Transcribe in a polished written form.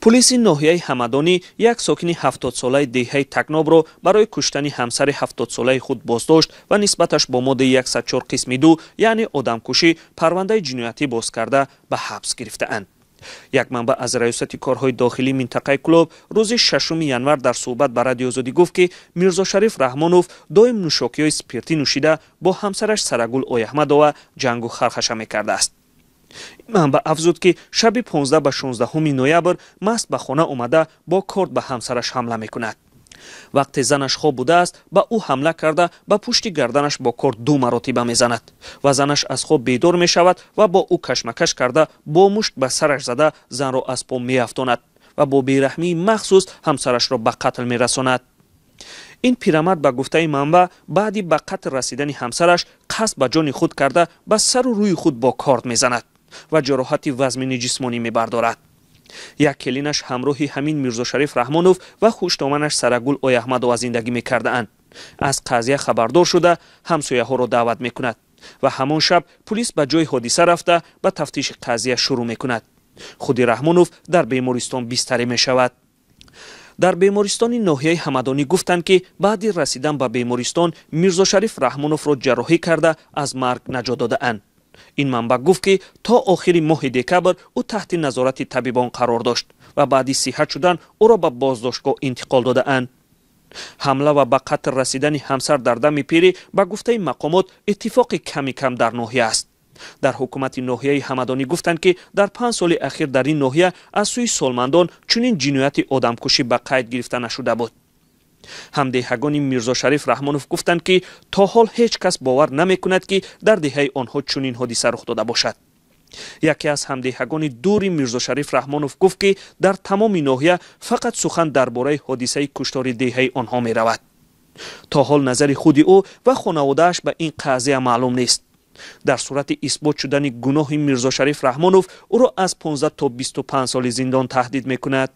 Пулиси ноҳияи Ҳамадонӣ як сокини 70-солаи деҳаи Такнобро барои куштани ҳамсари 70-солаи худ боздошт ва нисбаташ бо моддаи 104 қисми 2, яъне одамкушӣ, парвандаи ҷиноятӣ боз карда, ба ҳабс гирифтаанд. Як манбаъ аз раёсати корҳои дохилии минтақаи Кӯлоб рӯзи 6 январ дар суҳбат ба Радиои Озодӣ гуфт, ки Мирзошариф Раҳмонов доим нӯшокиҳои спиртӣ нӯшида, бо ҳамсараш Сарагул Ояҳмадова ҷангу хархаша мекардааст. Манбаъ афзуд, ки шаби 15 ба 16 ноябр маст ба хона омада, бо корд ба ҳамсараш ҳамла мекунад. Вақте занаш хоб будааст, ба ӯ ҳамла карда, ба пушти гарданаш бо корд ду маротиба мезанад ва занаш аз хоб бедор мешавад ва бо ӯ кашмакаш карда, бо мушт ба сараш зада, занро аз по меафтонад ва бо бераҳмии махсус ҳамсарашро ба қатл мерасонад. Ин пирамард, ба гуфтаи манбаъ, баъди ба қатл расидани ҳамсараш қасд ба ҷони худ карда, ба сару рӯи худ бо корд мезанад ва ҷароҳати вазмини ҷисмонӣ мебардорад. Як келинаш ҳамроҳи ҳамин Мирзошариф Раҳмонов ва хуштоманаш Сарагул Ояҳмадова зиндагӣ мекардаанд. Аз қазия хабардор шуда, ҳамсояҳоро даъват мекунад ва ҳамон шаб пулис ба ҷои ҳодиса рафта, ба тафтиши қазия шурӯъ мекунад. Худи Раҳмонов дар бемористон бистарӣ мешавад. Дар бемористони ноҳияи Ҳамадонӣ гуфтанд, ки баъди расидан ба бемористон Мирзошариф Раҳмоновро ҷарроҳӣ карда, аз марг наҷот додаанд. Ин манбаъ гуфт, ки то охири моҳи декабр ӯ таҳти назорати табибон қарор дошт ва баъди сиҳат шудан ӯро ба боздоштгоҳ интиқол додаанд. Ҳамла ва ба қатл расидани ҳамсар дар дами пирӣ, ба гуфтаи мақомот, иттифоқи ками кам дар ноҳия аст. Дар ҳукумати ноҳияи Ҳамадонӣ гуфтанд, ки дар 5 соли ахир дар ин ноҳия аз сӯи солмандон чунин ҷинояти одамкушӣ ба қайд гирифта нашуда буд. Ҳамдеҳагони Мирзошариф Раҳмонов гуфтанд, ки то ҳол ҳеҷ кас бовар намекунад, ки дар деҳаи онҳо чунин ҳодиса рух дода бошад. Яке аз ҳамдеҳагони дури Мирзошариф Раҳмонов гуфт, ки дар тамоми ноҳия фақат сухан дар бораи ҳодисаи куштори деҳаи онҳо меравад. То ҳол назари худи ӯ ва хонаводааш ба ин қазия маълум нест. Дар сурати исбот шудани гуноҳи Мирзошариф Раҳмонов ӯро аз 15 то 25 соли зиндон таҳдид мекунад.